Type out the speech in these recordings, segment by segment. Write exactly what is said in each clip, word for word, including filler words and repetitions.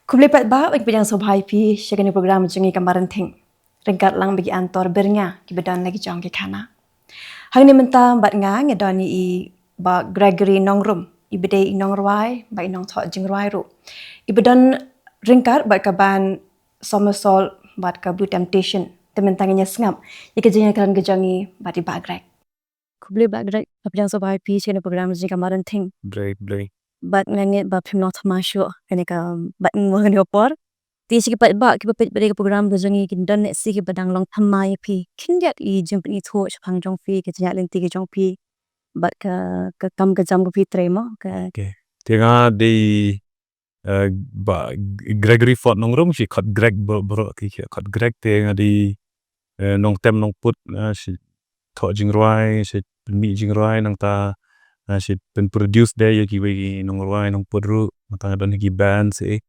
Khublei paidbah, nga pdiang sngewbha ïa phi sha kane ka program jong ngi ka Marenthing. Ryngkat lang bad ki antor byrngia kiba don la ki jong ki khana. Hangne mynta bad nga nga don i Bah Gregory Nongrum, iba dei i nongrwai bad i nongthoh jingrwai ruh, iba don ryngkat bad ka band Somersault bad ka Blue Temptation. Te mynta ngin ïa sngap ïa ka jingïakren ka jong ngi bad i Bah Greg. Khublei Bah Greg, nga pdiang sngewbha ïa phi sha kane ka program jong ngi ka Marenthing. Khublei, khublei. Bad nga ngeit ba phim long thymmai shuh kane ka, bad nga ngeit kane ka por. Te sha ki paidbah kiba peit bad ïa ka program ka jong ngi, ki don ne shi kiba dang long thymmai ïa phi, khyndiat i jingpynithuh shaphang jong phi, ka jingïaid lynti ka jong phi bad ka, ka kam ka jam ka phi trei mo ka. Okay. Te nga dei, eh, Bah Gregory Ford Nongrum, shi khot Greg baroh, baroh ki khot Greg. Te nga dei, eh, nongtem nongput, eh, shi thoh jingrwai, shi pynmih jingrwai, nangta, eh, shi pynproduce de ïa kiwei ki nongrwai nongput ruh, nangta nga don ki band shi.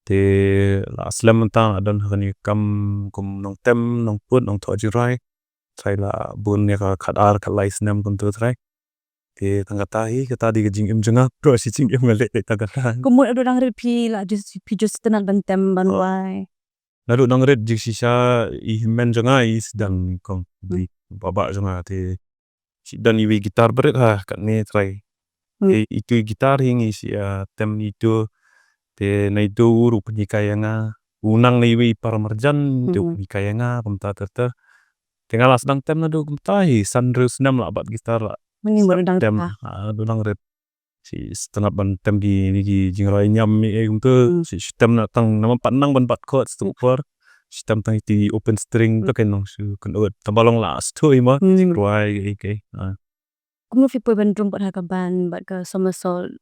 Te la slem mynta nga don ha kane ka kam kum nongtem nongput nongthoh jingrwai. Trai la bun ïa ka khatar khatlai snem kumto trai. Te tang kata hi, kata dei ka jingim jong nga, to shi jingim nga leh tang kata. Kumno naduh dang rit phi la ju, phi ju sngewtynnat ban tem ban rwai? Naduh dang rit jingshisha i hynmen jong nga i sdang kong, dei baba jong nga te shi don iwei guitar barit ha katne trai. Te itu i guitar hi ngi shi, ah, tem itu. Te na itu u ruh pynhikai ïa nga. U nang na iwei para marjan te u pynhikai ïa nga kumta ter ter. Te nga la sdang tem naduh kumta hi san hynriew snem la bat guitar la. Mynta naduh dang rit. Ah, naduh dang rit. Shi sngewtynnat ban tem kine ki jingrwai niam ei kumto. Shi, shi tem na tang namar pat nang ban bat chord shuh por. Shi tem tang iti open string to kan nang shu kan ot. Tang ba long la shu i ma jingrwai ei ei. Kumno phi poi ban rung bad ha ka band bad ka Somersault?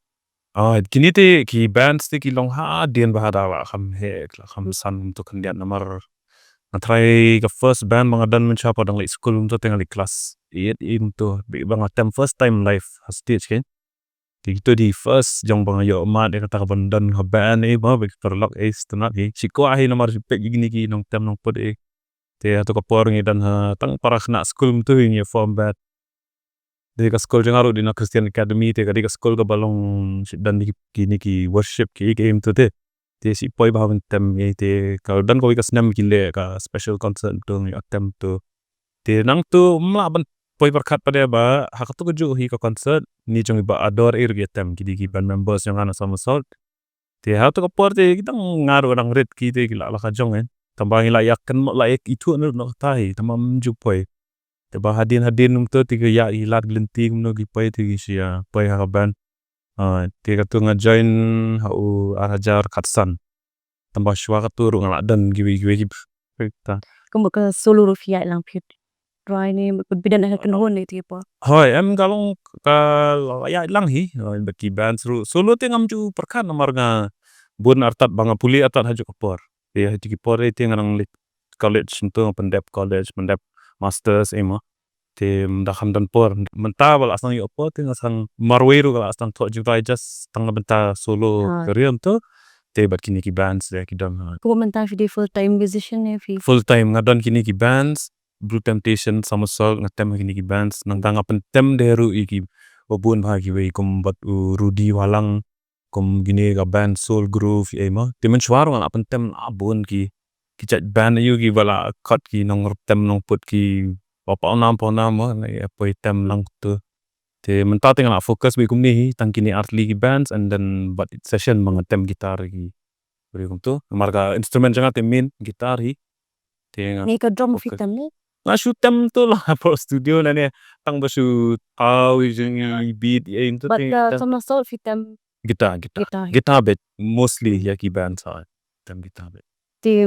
Ah, kine te ki bands te ki long hadien bha da la kham heh, la kham san to khyndiat namar nga trai ka first band ba nga don mynshuwa pat dang leit skul kumto te nga leit class eight kumto. Ba nga tem first time live ha stage kein. Te kito dei first jong ba nga ïoh mad ïa kata ka ban don ha band ei ba ki paralok ei sngewtynnat ei. Shi kwah hi namar shi peit ïa kine ki nongtem nongput ei. Te hato ka por ngi don ha tang para khynnah skul kumto hi ngi form band. Dei ka skul jong nga ruh dei na Christian Academy te ka dei ka skul kaba long shi don kine ki worship ki ei ki ei kumto te. Te shi poi bha ban tem ei te ka don kawei ka snem ki leh ka special concert to ngi ïa tem to. Te nangto ym lah ban poi pyrkhat pat de ba ha kato kajuh hi ka concert ni jong i Bah Ador ei ruh ïa tem ki dei ki band members jong nga na Somersault. Te hato ka por te ki dang nga ruh dang rit ki te ki la la ka jong ei. Tang ba ngi la ïa kynmaw la ïa ithuh na ruh na kata hi tang ba ym ju poi. Te ba hadien hadien kumto te ki ïa i lad ki lynti kumno ki poi te ki shu ïa poi ha ka band. Ah, te kato nga join ha u ar hajar khatsan. Tang ba shuwa kato ruh nga la don kiwei kiwei ki ta. Kumba ka solo ruh phi ïaid lang phi. Rwai ne ba phi don ha ka kynhun ne te por. Hooid, em ka long ka la ïaid lang hi. Hooid, bad ki bands ruh. Solo te ngam ju pyrkhat namar nga bun artat ba nga pule artat ha kajuh ka por. Te ha kajuh ki por te nga dang leit college, ntu nga pyndep college, pyndep masters ei mo. Te mynta kham don por. Mynta ba la sdang ïoh por te nga sdang marwei ruh ka la sdang thoh jingrwai just tang na bynta solo career ntu. Te bad kine ki bands te ki don. Kumba mynta phi dei full time musician ne phi? Full time, nga don kine ki bands, Blue Temptation, Somersault, nga tem ha kine ki bands. Nangta nga pyntem de ruh ïa ki ba bun bha kiwei kum bad u Rudy Walang. Kum kine ka band Soul Groove ei mo. Te mynshuwa ruh nga la pyntem la bun ki, ki jait band aïu kiba la khot ki nongtem nongput kiba paw nam paw nam mo, nga ïa poi tem lang kumto. Te mynta te nga la focus beit kumne hi tang kine ar tylli ki bands and then bad session ba nga tem guitar ki. Bad kumto namar ka instrument jong nga te main guitar hi. Te nga, ne ka drum phi tem ne? Nga shu tem to la hapoh studio lane tang ba shu thaw ïa jong i beat ei kumto. Bad te ka Somersault phi tem? Guitar, guitar. Guitar. Guitar beit mostly ïa ki band sa tem guitar beit. Te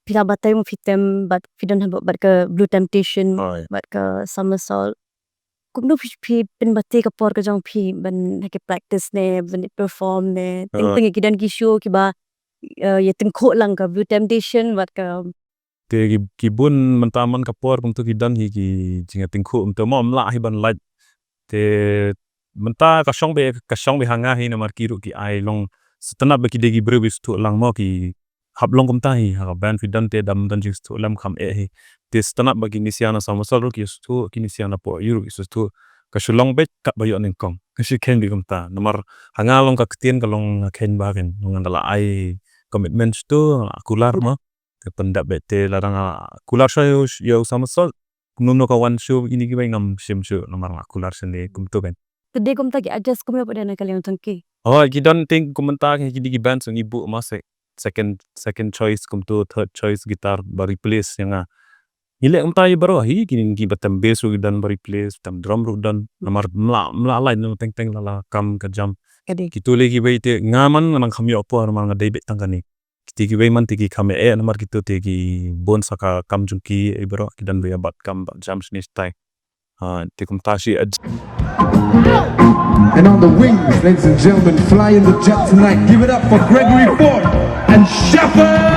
phi la batai mo phi tem bad phi don ha bad ka Blue Temptation bad ka Somersault. Kumno phi, phi pynbate ka por ka jong phi ban ha ki practice ne ban perform ne teng teng ki don ki show kiba, eh, ïa tyngkhuh lang ka Blue Temptation bad ka. Te ki, ki bun mynta man ka por kumto ki don hi ki jingïatyngkhuh kumto mo, ym lah hi ban lait. Te mynta ka shong beit, ka shong beit ha nga hi namar ki ruh ki ai long sngewtynnat ba ki dei ki briew ba sngewthuh lang mo, ki hap long kumta hi ha ka band phi don te da ym don jingsngewthuh lem kham eh hi. Te sngewtynnat ba kine ki sha na Somersault ruh ki sngewthuh, kine ki sha na pdeng ruh ki sngewthuh. ka shu long beit katba ïoh nyngkong. Ka shu kheiñ beit kumta. Namar ha nga long ka ktien ka long nga kheiñ ba kheiñ. Nga da la ai commitment shuh to, nga la kular mo. Te pyndep beit te lada nga la kular shuh ïa u, ïa u Somersault. Kumno kumno ka wan shuh ïa kine kiwei ngam shim shuh namar nga la kular shane kumto kheiñ. Te dei kumta ki adjust kumno pat de na ka liang jong ki? Oh, ki don teng kumta ki, ki dei ki band song i buh ma se-, second, second choice kumto, third choice guitar ba replace ïa nga. Ngi leh kumta ïa baroh hi, ki, kiba tem bass ruh ki don ba replace, tem drum ruh don. Namar mla, mla lait na teng teng la la kam ka jam. Ka dei. Kito lei kiwei te nga man nga nang kham ïoh por namar nga dei beit tang kane. Kito kiwei man te ki kham eh namar kito te ki bun sa ka kam jong ki, eh, baroh ki don ba ïa bat kam ba jam shane shatai. Ah, te kumta shi ad- And on the wings, ladies and gentlemen, flying the jet tonight. Give it up for Gregory Ford and Shepherd!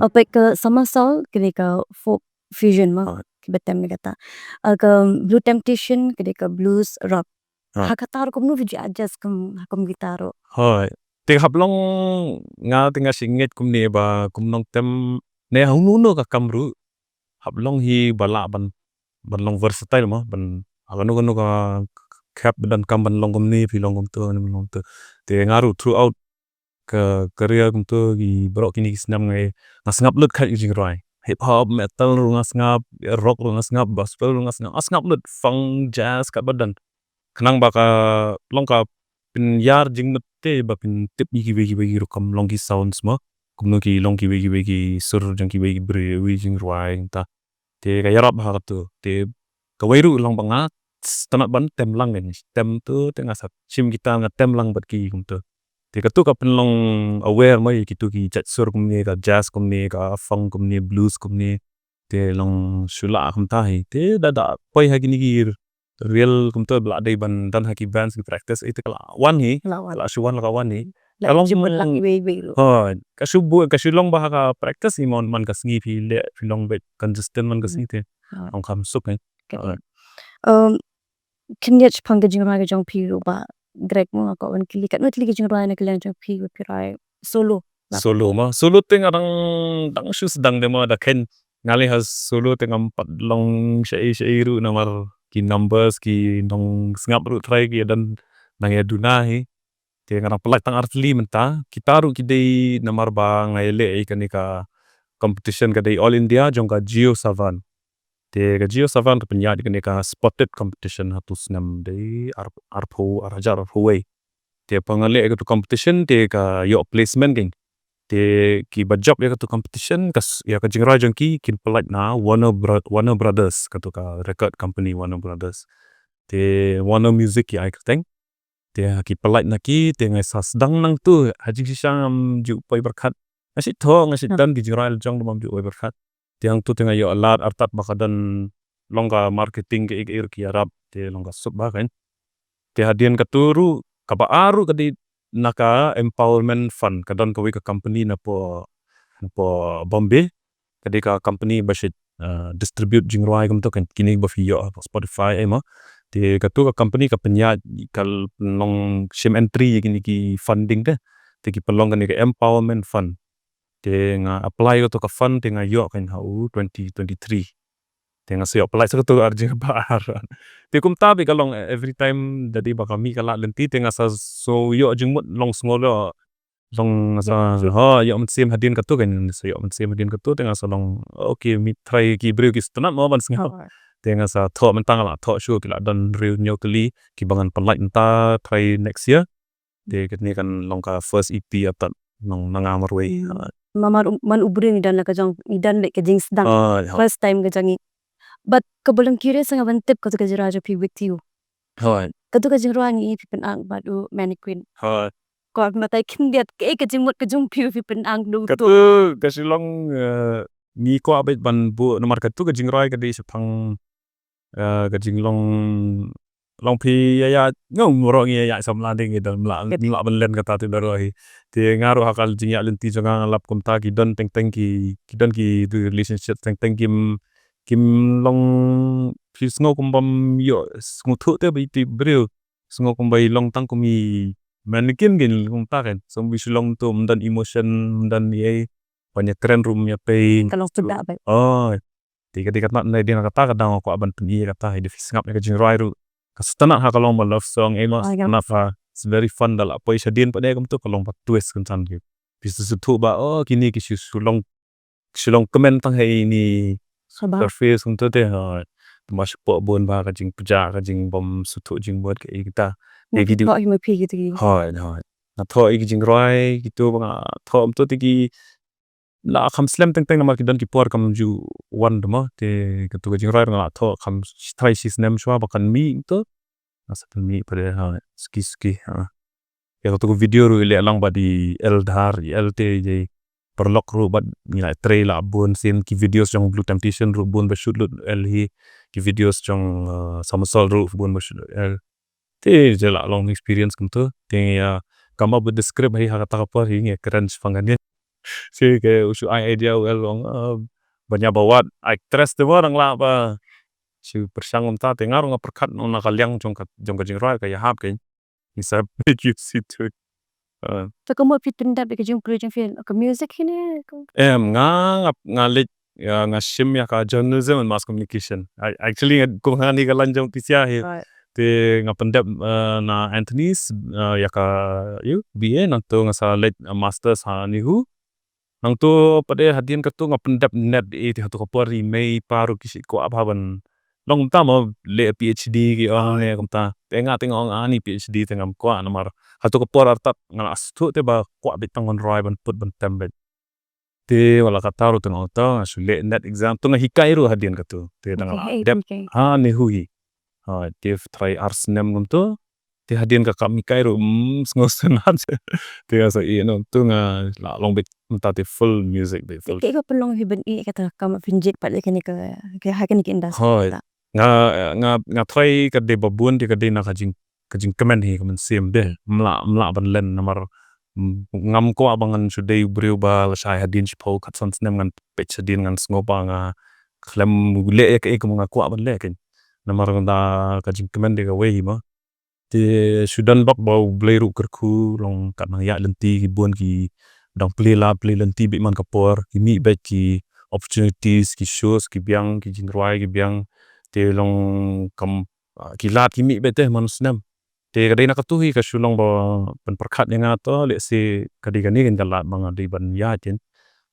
Peit ka Somersault, kane ka folk fusion mo, kiba tem ne kata. Ah, ka Blue Temptation, kane ka blues rock. Ha kata ruh kumno phi ju adjust kum, kum guitar ruh? Hooid. Te hap long nga te nga shu ngeit kumne ba kum nongtem ne ha uno uno ka kam ruh hap long hi ba lah ban, ban long versatile mo, ban, ha kano kano ka khep ba donkam ban long kumne phi long kumto, ban long kumto. Te nga ruh throughout ka career kumto ki baroh kine ki snem nga, nga sngap lut khait ki jingrwai. Hip hop, metal ruh nga sngap, rock ruh nga sngap, gospel ruh nga sngap, nga sngap lut, funk, jazz, katba don. Khnang ba ka long ka pynïar jingmut te ba pyntip ïa kiwei kiwei ki rukom, long ki sounds mo. Kumno ki long kiwei kiwei ki sur jong kiwei ki briew, ki jingrwai kumta. Te ka ïarap ha katu. Te kawei ruh long ba nga sngewtynnat ban tem lang kane. Tem tu te nga sa shim guitar nga tem lang bad ki kumtu. Te katu ka pynlong aware mo ïa kitu ki jait sur kumne, ka jazz kumne, ka funk kumne, blues kumne. Te long shu lah kumta hi. Te da, da poi ha kine ki reel kumtu ba la dei ban don ha ki bands ki practice, eh, te ka la wan hi. La wan. Ka la shu wan, la ka wan hi. La ka long jingmut lang iwei iwei ruh. Ha, ka shu bu-, ka shu long ba ha ka practice hi mo, man ka sngi phi leh, phi long beit consistent man ka sngi te. Ha. Long kham suk hi. Ka dei. Um, khyndiat shaphang ka jingrwai ka jong phi ruh Bah Greg mo, nga kwah ban kylli, katno tylli ki jingrwai na ka liang jong phi ba phi rwai solo? Solo mo. Solo te nga dang, dang shu sdang de mo, da kheiñ nga leh ha solo te ngam pat long shaei shaei ruh namar ki numbers ki nongsngap ruh trai ki ïa don nang ïa duna hi. Te nga dang pynlait tang ar tylli mynta. Kita ruh ki dei namar ba nga ïaleh ïa kane ka competition ka dei All India jong ka JioSaavn. Te ka JioSaavn ka pynïaid ïa kane ka Spotted competition ha tu snem dei ar, arphew, ar hajar arphew wei. Te haba nga leh ïa katu competition te ka ïoh placement kein. Te kiba jop ïa katu competition ka s-, ïa ka jingrwai jong ki kin pynlait na Warner Bro-, Warner Brothers, katu ka record company Warner Brothers. Te Warner Music ki ai kyrteng. Te ha ki pynlait na ki, te nga sa sdang nangtu, ha jingshisha ngam ju poi pyrkhat. Nga shu thoh, nga shu don ki jingrwai la jong, ngam ju poi pyrkhat. Te hangtu te nga ïoh alert artat ba ka don long ka marketing kaei kaei ruh ki ïarap, te long ka suk ba kein. Te hadien katu ruh, kaba ar ruh ka dei na ka Empowerment Fund, ka don kawei ka company na po, na po Bombay. Ka dei ka company ba shait, uh, distribute jingrwai kumto kein, kine ba phi ïoh ha Spotify ei mo. Te katu ka company ka pynïaid, ka l-, long shim entry ïa kine ki funding te. Te ki pynlong kane ka Empowerment Fund. Te nga apply katu ka fund te nga ïoh kein ha u twenty twenty-three. Te nga sa ïoh pynlait sa katu ar jingbaar. Te kumta beit ka long, eh, every time da dei ba ka mih ka lad lynti te nga sa shu ïoh jingmut long sngewlem. Long nga sa, ha, ïoh mynsiem hadien katu kein, sa ïoh mynsiem hadien katu te nga sa long, okay, mih try ki briew ki sngewtynnat mo ban sngap. Te nga sa thoh mynta nga la thoh shuh ki la don hynriew hynñiew tylli kiba ngan pynlait mynta try next year. Te kane kan long ka first E P artat nong na nga marwei. Hmm. Ha. Namar u-, man u briew ngi don la ka jong, ngi don la ka jingsdang. Ha, ha. First time ka jong ngi. But kaba long curious nga ban tip katu ka jingrwai jong phi With You. Ha. Katu ka jingrwai ngi phi pynang bad u Mannequin. Ha. Ko ma tai khyndiat kaei ka jingmut ka jong phi phi pynang du. Katu ka shu long, eh, ngi kwah beit ban buh namar katu ka jingrwai ka dei shaphang eh, ka jinglong long phi ïa ïa ngam ro ngi ïa samla ding ngi don mla mla ban len kata te baroh hi. Te nga ruh ha ka jingïaid lynti jong nga nga lap kumta ki don teng teng ki ki don ki relationship teng teng kim kim long phi sngew kum bam ïoh sngewthuh te ba iti briew. Sngew kum ba i long tang kum i mannequin gin kumta kan. Sngewbha shu long tu mdan emotion mdan i ei. Ban ïa kren ruh ïa pei. Ka long tu da bai. Oh. Te ka dei ka tnat na dei na kata ka dang kwah ban pyni kata i dei phi sngap ïa ka jingrwai ruh. Ka sngewtynnat ha ka long ba love song ei ma sngewtynnat ha. It's very fun da la poi shadien pat ne kumtu ka long ba twist kan san ki. Phi sngewthuh ba oh kini ki shu shu long shu long kmen tang hei ni surface kumtu te ha. Te ma shu pok bun ba ka jingpja ka jingbam sngewthuh jingmut ka i kita. Te ki dei. Hoi hoi. Na thoh i ki jingrwai kitu ba nga thoh kumtu te ki la kham slem teng teng namar ki don ki por kam ju wan de mo te katu ka jingrwai nga la thoh kham shi trai shi snem shuwa ba kan mih to. Nga sa pynmih pat de ha ski ski ha. Ïa katu ka video ruh i leh lang bad i Eldar i Elte i paralok ruh bad ngi la trei la bun sien ki videos jong Blue Temptation ruh bun ba shoot lut el hi ki videos jong uh, Somersault ruh bun ba shoot lut el. Te je la long experience kumtu. Te ngi uh, come up with the script hi ha kata ka por hi ngi kren shipang kan. Si ke u shu ai idea u el long uh, ban ïa ba wat actress te ba dang la ba shu pyrshang kumta te nga ruh nga pyrkhat nong na ka liang jong ka jong ka jingrwai ka ïahap ke. Ngi sa peit ïa situ. Uh, to ka mut phi pyndep ïa ka jingpynlong jong phi ka music hi ne ka em nga nga nga leit ïa nga shim ïa ka journalism and mass communication. I, actually nga kum nga ni ka lan jong P C I hi. Right. Te nga pyndep uh, na Anthony's uh, ïa ka ïu B A nangto nga sa leit uh, masters ha NEHU. Nangto pat de hadien katu nga pyndep net i te hatu ka por i mei pa ruh ki shi kwah bha ban long kumta mo leh P H D ki ong ne kumta. Te nga te nga ong ani P H D te ngam kwah namar hatu ka por artat nga la sngewthuh te ba kwah beit tang ban rwai ban put ban tem beit. Te wat la kata ruh te nga ong ta nga shu leh net exam tu nga hikai ruh hadien katu. Te dang la dep ha NEHU hi. Ha te trai ar snem kumtu. Te hadien ka kam hikai ruh mm, sngewtynnat. Te nga sa ïeh no tu nga la long beit mynta te full music beit full. Te ka pynlong hi ban ïeh kata ka kam pynjit pat ïa kane ka ka ha kane ka industry. Hoi. Nga nga nga try ka dei ba bun te ka dei na ka jing ka jingkmen hi ka mynsiem de. Mla mla ban len namar mm, ngam kwah ba ngan shu dei u briew ba la shai hadien shiphew khatsan snem ngan peit shadien ngan sngew ba nga khlem leh ïa kaei kaba nga kwah ban leh kein. Namar da ka jingkmen de kawei hi ma. Te shu don bok ba U Blei ruh kyrkhu long kat nang ïaid lynti ki bun ki dang plie lad plie lynti beit man ka por ki mih beit ki opportunities ki shows ki biang ki jingrwai ki biang te long kam ah, ki lad ki mih beit te man u snem. Te ka dei na katu hi ka shu long ba pynpyrkhat ïa nga to lehse ka dei kane kan ka lad ba nga dei ban ïaid ïa.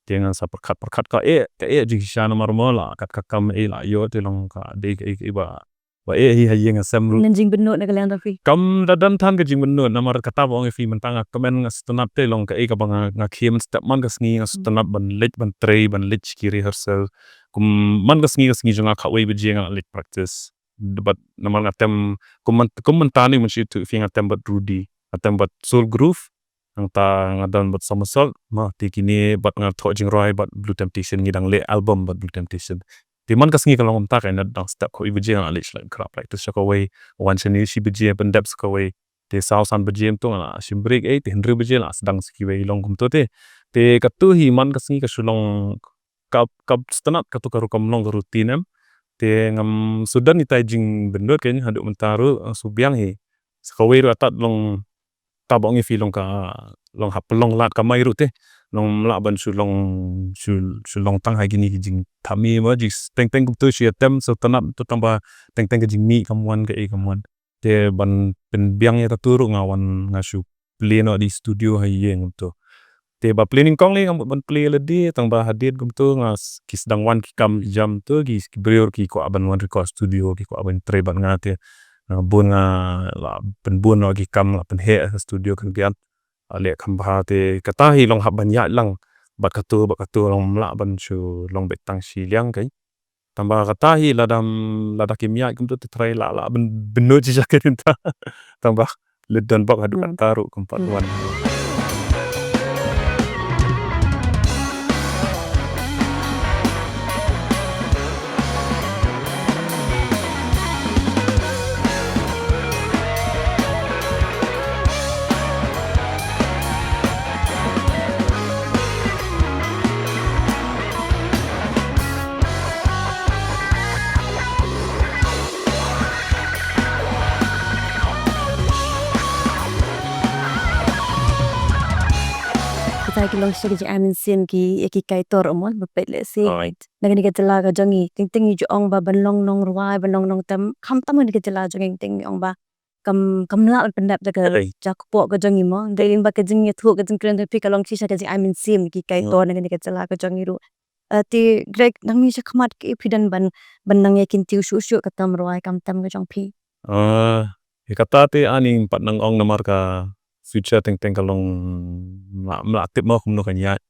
Te ngan sa pyrkhat pyrkhat ka eh ka eh jingshisha namar mo la kat ka kam eh la ïoh te long ka dei ka eh ka eh ba ba eh hi ha ïing ha sem ruh. Ngan jingbynud na ka liang da phi. Kam da don than ka jingbynud namar kata ba ong ïa phi mynta nga kmen nga sngewtynnat te long kaei kaba nga nga khie mynstep man ka sngi nga sngewtynnat ban leit ban trei ban leit ki rehearsal. Kum man ka sngi ka sngi jong nga kawei baje nga leit practice. Bad namar nga tem kum myn- kum mynta ni mynshi tu phi nga tem bad Rudy nga tem bad Soul Groove. Nangta nga don bad Somersault ma te kine bad nga thoh jingrwai bad Blue Temptation ngi dang leh album bad Blue Temptation. Te man ka sngi ka long kumta ka ina dang step kawei baje nga la leit shlek kra practice sha kawei wan shane shi baje pyndep sa kawei. Te saw san baje mynta nga la shim break eh te hynriew baje la sdang sa kiwei long kumta te. Te katu hi man ka sngi ka shu long ka ka sngewtynnat katu ka rukom long ka routine em. Te ngam shu don itai jingbynud kein haduh mynta ruh shu biang hi. Sa kawei ruh atat long ta ba ong ïa phi long ka long hap long lad ka mai ruh te. Long lah ban shu long shu shu long tang ha kine ki jingthame ma jing teng teng kumtu shu ïa tem sngewtynnat tu tang ba teng teng ka jingmih kam wan kaei kam wan. Te ban pynbiang ïa katu ruh nga wan nga shu plie noh di studio ha ïing kumtu. Te ba plie nyngkong lei nga mut ban plie lade tang ba hadien kumtu nga s- ki sdang wan ki kam ki jam tu ki ki briew ki kwah ban wan record studio ki kwah ban trei bad nga te nga bun nga la pynbun noh ki kam la pynheh ha studio kan biang. Leh kham bha te kata hi long hap ban ïaid lang bad katu bad katu long mlah ban shu long beit tang shi liang kai. Tang ba kata hi lada lada kim ïaid kumtu te trai la la ben benut ji jaket ta. Tang ba leit don bok haduh kata ruh kum pat wan. kata ki long shisha ki jingai mynsiem ki, ïa ki kaitor, mo, ba peit lehse. Alright. Na kane ka jylla ka jong ngi, teng teng ngi ju ong ba ban long nongrwai, ban long nongtem, khamtam kane ka jylla jong ngi, teng ngi ong ba kam, kam lah ban pyndep da ka Alright. jakpoh ka jong ngi, mo. Dei lyngba ka jingïathuh, ka jingkren jong phi ka long shisha ka jingai mynsiem ki kaitor Hmm. na kane ka jylla ka jong ngi ruh. Eh, te Greg, nangne shakhmat kaei phi don ban, ban nang ïa kyntiew shuh shuh ka kam rwai kam tem ka jong phi? Eh, ïa kata te ani pat nang ong namar ka future teng teng ka long, mla, mla tip mo kumno kan ïaid.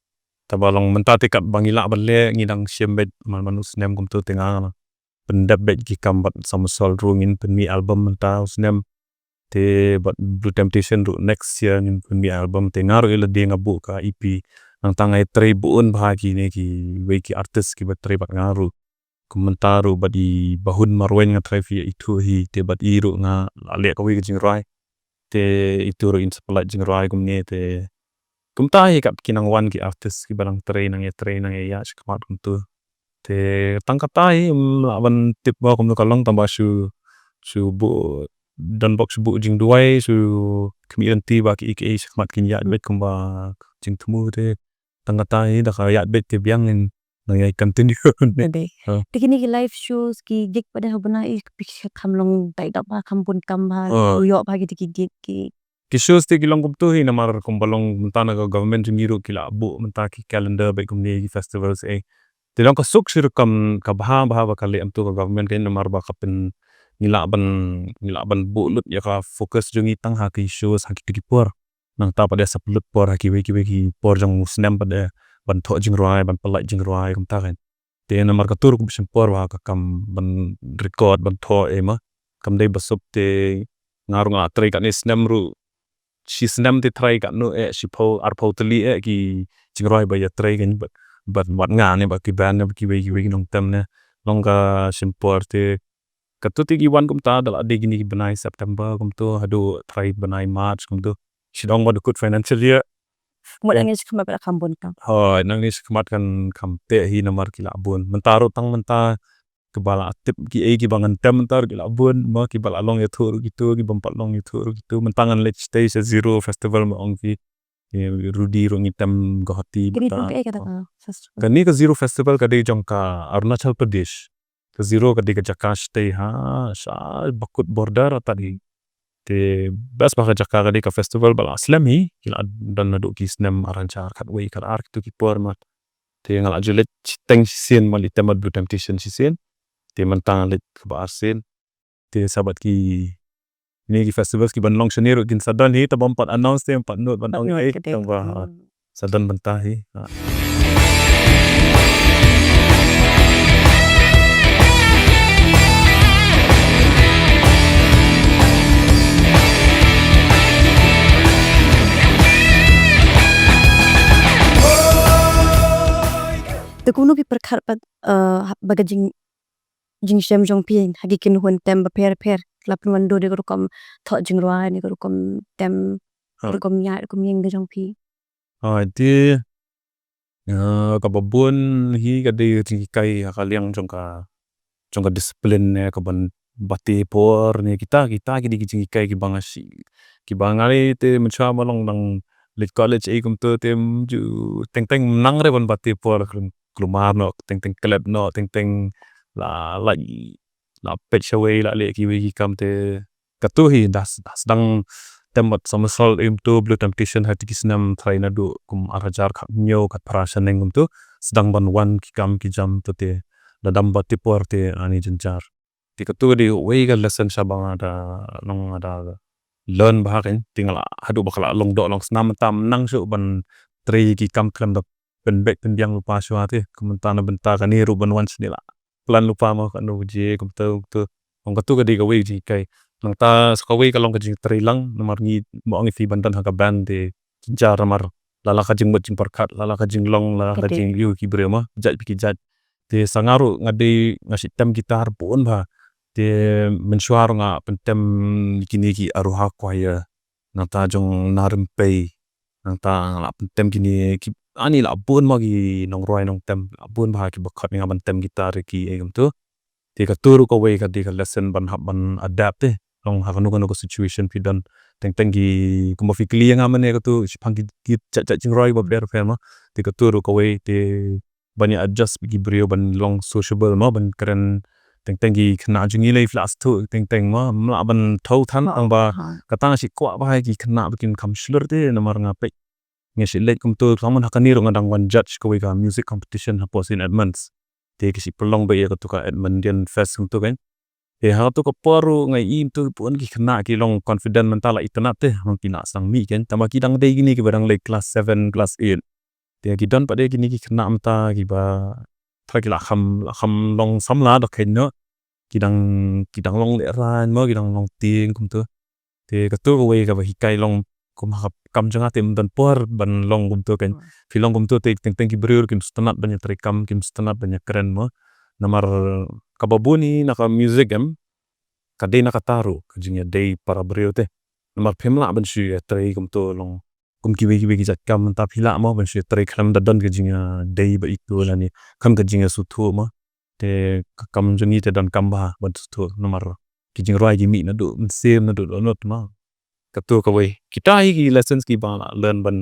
Te ba long mynta te katba ngi lah ban leh ngi dang shim beit man man u snem kumto te nga pyndep beit ki kam bad Summersault ruh ngin pynmih album mynta u snem. Te bad Blue Temptation ruh next year ngin pynmih album, te nga ruh ïa lade nga buh ka E P. Nangta nga ïatrei bun bha kine kiwei ki artist kiba trei bad nga ruh. Kum mynta ruh bad i Bah Hun Marwein nga trei, phi ithuh hi, te bad i ruh nga la leh kawei ka jingrwai. Te itu ruh in sa pynlait jingrwai kumne te. Kumta hi kat ki nang wan ki artist kiba nang trei, nang ïatrei, nang ïaïaid shakhmat kumto. Te tang kata hi, ym lah ban tip ba kumno ka long, tang ba shu, shu buh, don bok shu buh jingduwai, shu khmih lynti ba kiei kiei shakhmat kin ïaid beit kumba jingthmu te. Tang kata hi, da ka ïaid beit te biang ngin nang ïai continue. Te dei. Ha. Te kine ki live shows, ki gig pat de ha u bnai, phi kham long dai dap bha, kham bun kam bha, Oh. u ïoh bha ki, ki gig ki. Ki shows te ki long kumto hi namar kumba long mynta na ka government jong ngi ruh ki la buh mynta ki calendar bad kumne ki festivals eh. Te long ka suk shi rukom ka bha bha ba ka leh kumto ka government, ka namar ba ka pyn, ngi lah ban, ngi lah ban buh lut ïa ka focus jong ngi tang ha ki shows ha kito ki por. Nangta pat de sa pynlut por ha kiwei kiwei ki por jong u snem pat de ban thoh jingrwai, ban pynlait jingrwai kumta kan. Te namar kato ruh ka bishim por ba ka kam ban record, ban thoh eh ma. Kam dei ba suk te nga ruh nga trei katne snem ruh. Shi snem te trei katno eh, shiphew arphew tylli eh ki jingrwai ba ïatrei kan bad, bad, bad nga ne bad ki band ne bad kiwei kiwei ki nongtem ne. Long ka shim por te. Kato te ki wan kumta da la dei kine ki bnai September kumto haduh trei bnai March kumto. Shi dong ba dukut financial year. Mut nangne shakhmat ba la kham bun kam. Hooid, nangne shakhmat kan kham teh hi namar ki la bun. Mynta ruh tang mynta kiba la tip kiei kiba ngan tem mynta ruh ki la bun, ma kiba la long ïathuh ruh kito, kiba ym pat long ïathuh ruh kito. Mynta ngan leit shatei sha Ziro Festival ma ong ki. Ki Rudy ruh ngi tem Guwahati Kine mynta. Jong kaei kata ka festival? Kane ka Ziro Festival ka dei jong ka Arunachal Pradesh. Ka Ziro ka dei ka jaka shatei ha, sha bakut border ata dei. Te best ba ka jaka ka dei ka festival ba la slem hi, ki la don naduh ki snem ar hajar khatwei khatar kito ki por ma. Te nga la ju leit shiteng shisien ma, leit tem bad Blue Temptation shisien. Te mynta nga leit kaba arsien. Te sa bad kine ki festivals kiban long shane ruh kin sa don hi, tang ba ym pat announce te ym pat nud ban ong ei, tang ba, hmm, sa don bynta hi. Ha. Te kumno phi pyrkhat pat, eh, ha, ba ka jing, jingshem jong phi ha ki kynhun tem bapher bapher, la pynwan dur ïa ka rukom thoh jingrwai ne ka rukom tem, ha, rukom ïaid rukom ïeng ka jong phi? Ha, te, eh, kaba bun hi ka dei jinghikai ha ka liang jong ka, jong ka discipline ne kaban bate por ne kita, kita ki dei ki jinghikai kiba nga shi, kiba nga lei te mynshuwa ma long nang leit college ei kumto te ym ju teng teng nang re ban bate por, kulmar noh, teng teng klet noh, teng teng la, la, la peit shawei, la leh kiwei ki kam te. Kato hi da s-, da sdang tem bad Summersault, em, to Blue Temptation ha kito ki snem trai naduh kum ar hajar khathynñiew khatphra shaneng kumto. Sdang ban wan ki kam ki jam to te. Da dam bate por te ani jynjar. Te kato ka dei wei ka lesson sha ba nga da, nong nga da learn bha kein, te nga la haduh ba ka la long doh long snam mynta ym nang shuh ban trei ki kam khlem da pynbeit pynbiang lypa shuwa te, kumta na bynta kane ruh ban wan shane la plan lypa ma kano je kumta kumta. Ong kato ka dei kawei jinghikai. Nangta sa kawei ka long ka jingtrei lang, namar ngi ma ong ïa phi ban don ha ka band te jynjar namar la la ka jingmut jingpyrkhat, la la ka jinglong, la la ka jingïohi ki briew ma, jait bad ki jait. Te sa nga ruh nga dei nga shu tem guitar bun bha. Te mynshuwa ruh nga pyntem kine ki Aroha Choir. Nangta jong Na Rympei. Nangta nga la pyntem kine ki, ani la bun ma ki nongrwai nongtem. La bun bha kiba khot nga ban tem guitar ïa ki ei kumto. Te kato ruh kawei ka dei ka lesson ban hap ban adapt te. long ha kano kano ka situation phi don. Teng teng ki kumba phi kylli ïa nga mynne katu shaphang ki, ki jait jait jingrwai ba pher pher mo. Te katu ruh kawei te ban ïa adjust bad ki briew ban long sociable mo ban kren. Teng teng ki khynnah jong ngi lei phi la sdang teng teng mo. Ym lah ban thew than tang ba kata nga shu kwah ba hai ki khynnah ba kin kham shlur te namar nga peit nga shu leit kumtu, tang mon ha kane ruh nga dang wan judge kawei ka music competition hapoh Saint Edmunds. Te ka shu pynlong ba ïa katu ka Edmundian Fest kumtu kan. Te ha katu ka por ruh nga i kumtu bun ki khynnah ki long confident mynta la itynnad te, haba ki la sdang mih kan. Tang ba ki dang dei kine kiba dang leit class seven, class eight. Te ki don pat de kine ki khynnah mynta kiba trai ki la kham, la kham long samla da kane. Ki dang, ki dang long lehrain mo, ki dang long tieng kumtu. Te katu kawei kaba hikai long kum ha ka kam jong nga te ym don por ban long kumtu kan. Phi long kumtu te teng teng ki briew kim sngewtynnad ban ïa trei kam, kim sngewtynnad ban ïa kren mo. Namar kaba bun hi na ka music em, ka dei na kata ruh ka jingïadei para briew te. Namar phim lah ban shu ïa trei kumtu long kum kiwei kiwei ki jait kam mynta phi lah mo ban shu ïa trei khlem da don ka jingïadei ba itu lane khlem ka jingïasngewthuh mo. Te ka kam jong ngi te donkam bha ban sngewthuh namar ki jingrwai ki mih naduh mynsiem naduh dohnud mo. Katu kawei. Kita hi ki lessons kiba lah learn ban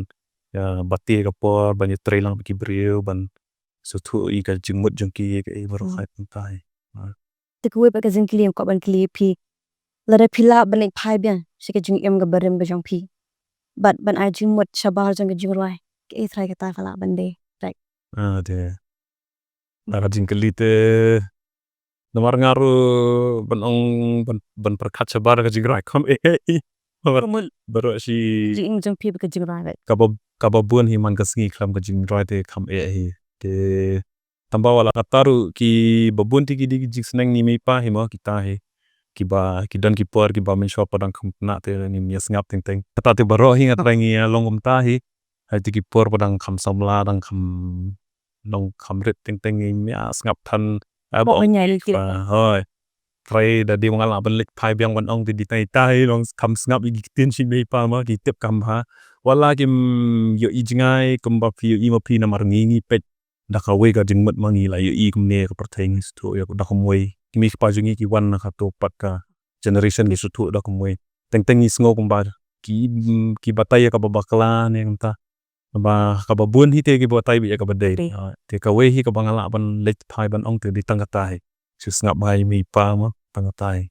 ïa bati ka por ban ïa trei lang bad ki briew ban sngewthuh ïa ka jingmut jong ki ïa kaei baroh hi mynta hi. Te kawei pat ka jingkylli nga kwah ban kylli phi. Lada phi lah ban leit phai biang sha ka jingim kaba rim ka jong phi bad ban ai jingmut shabar jong ka jingrwai, kaei trai kata ka lah ban dei? Right. Ah, te. Na ka jingkylli te namar nga ruh ban ong ban, ban pyrkhat shabar ka jingrwai kam eh. Namar baroh shi jingim jong phi bad ka jingrwai, right. Kaba, kaba bun hi man ka sngi khlem ka jingrwai te kam eh hi. Te tang ba wat la kata ruh kiba bun te ki dei ki jingsneng ne mei pa hi mo kita hi. Kiba, ki don ki por kiba mynshuwa pat dang kham khynnah te ngim ïa sngap teng teng. Kata te baroh hi nga trai ngi ïa long kumta hi. Hai te ki por pat dang kham samla dang kham long kham rit teng teng ngim ïa sngap than. Ai ba ong ïa ki ba hoi. Trai da dei ba nga lah ban leit phai biang ban ong te dei tang ita hi long kham sngap ïa ki ktien shi mei pa mo ki tip kam bha. Wat la kim ïohi jngai kumba phi ïohi ma phi namar ngi ngi peit da kawei ka jingmut ma ngi la ïohi kumne ka pyrthei ngi sngewthuh ïa da kumwei. Ki mei ki pa jong ngi ki wan na kato pat ka generation ngi sngewthuh da kumwei. Teng teng ngi sngew kumba ki, ki batai ïa kaba bakla ne kumta. Ba kaba bun hi te ki batai beit ïa kaba dei. Te kawei hi kaba nga lah ban leit phai ban ong te dei tang kata hi. Shu sngap bha ïa mei pa mo tang kata hi.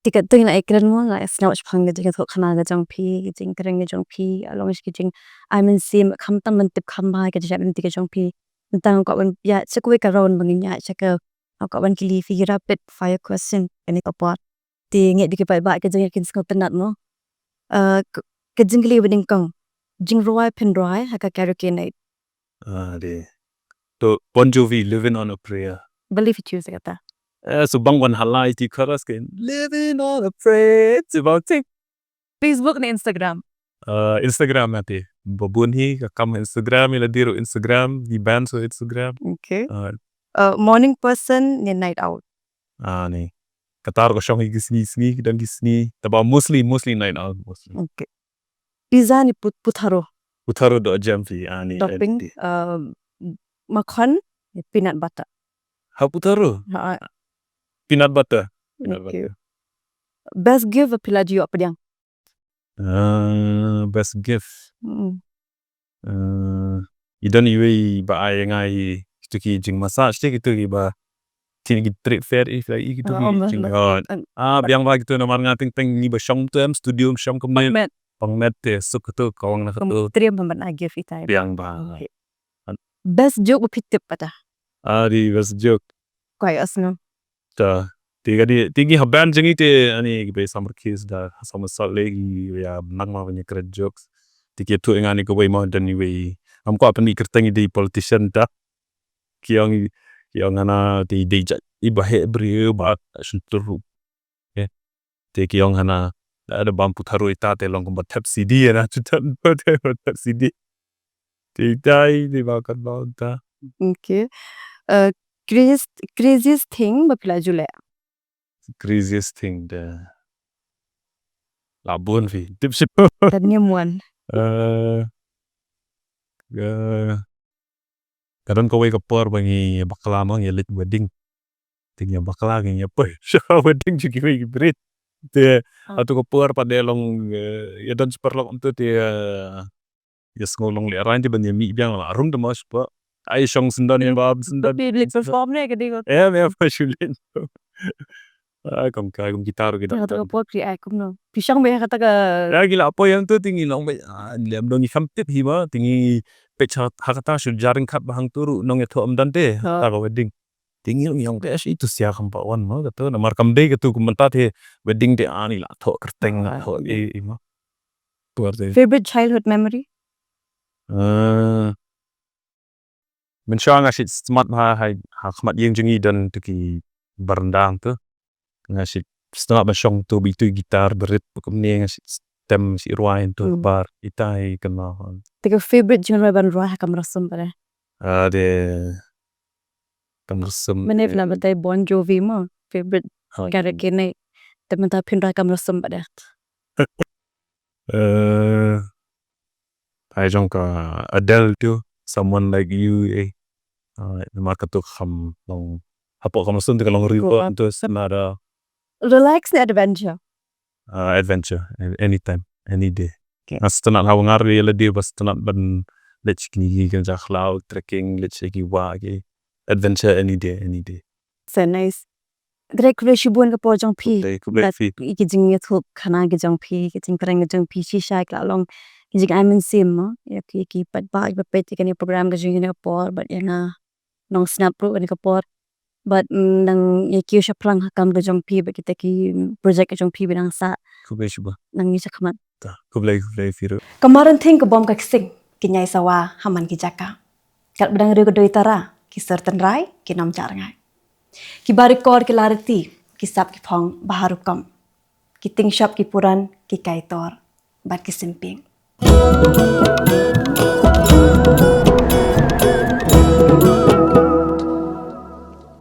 Te katto ngi la ïa kren mo nga ïa sngap shaphang ka jingïathuhkhana ka jong phi, ka jingkren ka jong phi, along shi ka jing ai mynsiem, khamtam ban tip kham bha ka jingïaid lynti ka jong phi. Mynta nga kwah ban ïaid sha kawei ka round ba ngin ïaid sha ka, nga kwah ban kylli phi ki rapid fire question kane ka por. Te ngeit ba ki paidbah ki jong ngi kin sngewtynnad mo. Ah, ka jingkylli ba nyngkong. Jingrwai phin rwai ha ka karaoke night? Ah, dei. To Bon Jovi, Living on a Prayer. Believe it, use kata. Eh, so bang wan halai ti chorus ke Living on a Prayer. So bang ti Facebook ne Instagram? Uh, Instagram ati. Ba bun hi ka kam Instagram ila diru Instagram, di ban so Instagram. Okay. Uh, uh, morning person ne night out? Ah, ni. Kata ruh ka shong hi ki sngi sngi, ki don ki sngi. Taba mostly, mostly night out mostly. Okay. Pizza ne put-, putharo? Putharo doh jem phi, ah, ni. Topping, uh, makhon ne peanut butter? Ha putharo? Ha. Peanut butter. Peanut butter. Best gift ba phi la ju ïoh pdiang? Uh, best gift. Mm. Uh, i don iwei ba ai nga i kitu ki jing massage te kitu ki ba tin ki trip fair i fly i kitu ki jing. Ah, biang ba kitu namar nga teng teng ngi ba shong tu em studio shong kem met. Pang met te suk kitu kawang na kitu. Triam ban ai gift i tai. Biang ba. Best joke ba phi tip pata? Ah, di best joke. Kwai asno. Ta, ti ka di, ti ki ha band jong ngi te ani ki bei summer kids da summer salt lake ki ya nang ma banya kret jokes. Ti ki tu ngani ka wei ma dan ni wei. Am ko apan ni kerteng di politician ta. Ki ong, ki ong ana ti di ja, i ba he bri ba suntur. Okay. Te ki ong hana da da bam putharo ita te long ba thep C D na chuta te ba thep C D. Te itai te ba kan ba ta. Okay. Uh, craziest, craziest thing ba phi la ju leh? Craziest thing de. La bun phi. Tip shi. Tanya muan. Uh, uh, ka don kawei ka por ba ngi bakla ma ngi leit wedding. Te ngi bakla ngi poi sha wedding jong kiwei ki brit. Te, ah, hato ka por pat de long, eh, ïa don shi paralok hangto te, eh, ïa sngew long lehrain te ban ïa mih biang la rum te mo shuh pat. Ai shong syndon ïa bam syndon. Te leh perform ne ka dei ko. Eh, me apa shuh leh. Ah, kum ka, kum guitar ki. Te hato ka por ki ai kumno. Phi shong beit ha kata ka. Ïa ki la poi hangto te ngi long beit. Ah, lem dong ngi kham tip hi ba te ngi peit ha, ha kata shu jaring khat ba hangto ruh nong ïathoh ym don te. Ha. Ta ka wedding. Te ngi long ïa shi tu sia kham pat wan mo kato. Namar kam dei kato kum mynta te wedding te ani la thoh kyrteng la thoh e e mo. Por te. Favorite childhood memory? Eh, mynshuwa nga shu smat ha, ha, ha khmat ïing jong ngi don tu ki baranda tu. Nga shu smat ban shong tu beit tu guitar berit kumne nga shu tem shu rwai tu Hmm. Bar ita hi kena. Te ka favorite genre ban rwai ha kamra sum pat de? Ah, de kamra sum. Mynne phi la batai Bon Jovi mo, favorite. Oh. Kare kine. Te mynta phin rwai kamra sum pat de? Eh, ai jong ka Adele tu, Someone Like You, eh. Ah, namar kato kham long hapoh kamra sum te ka long river tu sa da. Relax ne adventure? Ah, adventure, a-, anytime, any day. Okay. Nga sngewtynnat ha u ngar ri la dei ba sngewtynnat ban leit sha kine ki kynja khlaw, trekking, leit sha ki wah ki. Adventure any day, any day. So nice. Direct khublei shibun ka por jong phi. Khublei, khublei bad phi. Ki jingïathuh khana ki jong phi, ki jingkren ki jong phi, shisha ki la long ki jingai mynsiem mo. Ïa ki, ki paidbah, ki ba peit ïa kane program ka jong ngi kane ka por, bad ïa nga Nongsnap ruh kane ka por. Bad, mm, nang ïa kiew shaphrang ha kam ka jong phi bad kita ki project ka jong phi ba nang sah. Khublei shibun. Nang ïa shakhmat. Ta, khublei, khublei phi ruh. Ka Marenthing ka bom ka ksing, ki ñiai sawa ha man ki jaka. Katba dang riew ka doi tara, ki sor tynrai, ki nym jah rngai. Ki ba rikor ki la riti, ki sap ki phong ba ha rukom. Ki ting shop ki puran, ki kaitor bad ki synpieng.